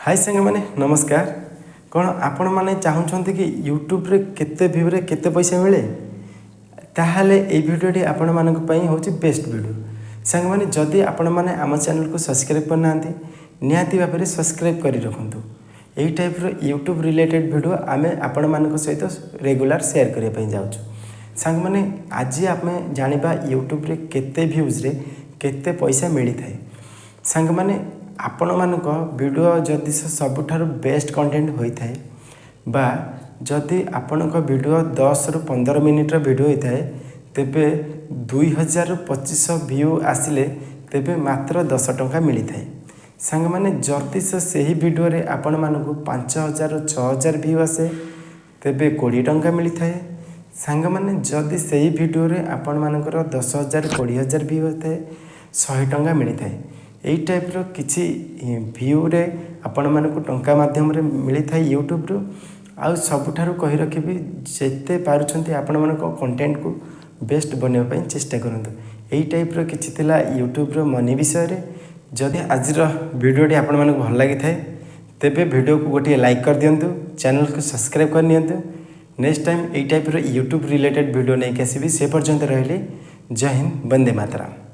High ସାଙ୍ଗମାନେ, ନମସ୍କାର। କ'ଣ ଆପଣମାନେ ଚାହୁଁଛନ୍ତି କି ୟୁଟ୍ୟୁବରେ କେତେ ଭ୍ୟୁରେ କେତେ ପଇସା ମିଳେ? ତାହେଲେ ଏଇ ଭିଡ଼ିଓଟି ଆପଣମାନଙ୍କ ପାଇଁ ହେଉଛି ବେଷ୍ଟ ଭିଡ଼ିଓ। ସାଙ୍ଗମାନେ, ଯଦି ଆପଣମାନେ ଆମ ଚ୍ୟାନେଲକୁ ସବସ୍କ୍ରାଇବ୍ କରିନାହାନ୍ତି, ନିହାତି ଭାବରେ ସବସ୍କ୍ରାଇବ୍ କରି ରଖନ୍ତୁ। ଏଇ ଟାଇପ୍ର ୟୁଟ୍ୟୁବ୍ ରିଲେଟେଡ଼୍ ଭିଡ଼ିଓ ଆମେ ଆପଣମାନଙ୍କ ସହିତ ରେଗୁଲାର ସେୟାର କରିବା ପାଇଁ ଯାଉଛୁ। ସାଙ୍ଗମାନେ, ଆଜି ଆମେ ଜାଣିବା ୟୁଟ୍ୟୁବରେ କେତେ ଭ୍ୟୁଜ୍ରେ କେତେ ପଇସା ମିଳିଥାଏ। ସାଙ୍ଗମାନେ, ଆପଣମାନଙ୍କ ଭିଡ଼ିଓ ଯଦି ସବୁଠାରୁ ବେଷ୍ଟ କଣ୍ଟେଣ୍ଟ ହୋଇଥାଏ ବା ଯଦି ଆପଣଙ୍କ ଭିଡ଼ିଓ 10ରୁ 15 ମିନିଟ୍ର ଭିଡ଼ିଓ ହୋଇଥାଏ, ତେବେ 2000ରୁ 2500 ଭ୍ୟୁ ଆସିଲେ ତେବେ ମାତ୍ର 10 ଟଙ୍କା ମିଳିଥାଏ। ସାଙ୍ଗମାନେ, ଯଦି ସେ ସେହି ଭିଡ଼ିଓରେ ଆପଣମାନଙ୍କୁ 5000ରୁ 6000 ଭ୍ୟୁ ଆସେ, ତେବେ 20 ଟଙ୍କା ମିଳିଥାଏ। ସାଙ୍ଗମାନେ, ଯଦି ସେହି ଭିଡ଼ିଓରେ ଆପଣମାନଙ୍କର 10,000, 20,000 ଭ୍ୟୁ ଆସିଥାଏ, 100 ଟଙ୍କା ମିଳିଥାଏ। ଏଇ ଟାଇପ୍ର କିଛି ଭ୍ୟୁରେ ଆପଣମାନଙ୍କୁ ଟଙ୍କା ମାଧ୍ୟମରେ ମିଳିଥାଏ ୟୁଟ୍ୟୁବରୁ। ଆଉ ସବୁଠାରୁ କହି ରଖିବି, ଯେତେ ପାରୁଛନ୍ତି ଆପଣମାନଙ୍କ କଣ୍ଟେଣ୍ଟକୁ ବେଷ୍ଟ ବନେଇବା ପାଇଁ ଚେଷ୍ଟା କରନ୍ତୁ। ଏଇ ଟାଇପ୍ର କିଛି ଥିଲା ୟୁଟ୍ୟୁବର ମନି ବିଷୟରେ। ଯଦି ଆଜିର ଭିଡ଼ିଓଟି ଆପଣମାନଙ୍କୁ ଭଲ ଲାଗିଥାଏ, ତେବେ ଭିଡ଼ିଓକୁ ଗୋଟିଏ ଲାଇକ୍ କରିଦିଅନ୍ତୁ, ଚ୍ୟାନେଲକୁ ସବସ୍କ୍ରାଇବ୍ କରିନିଅନ୍ତୁ। ନେକ୍ସଟ ଟାଇମ୍ ଏଇ ଟାଇପ୍ର ୟୁଟ୍ୟୁବ୍ ରିଲେଟେଡ଼୍ ଭିଡ଼ିଓ ନେଇକି ଆସିବି। ସେ ପର୍ଯ୍ୟନ୍ତ ରହିଲି। ଜୟ ହିନ୍ଦ, ବନ୍ଦେ ମାତରମ୍।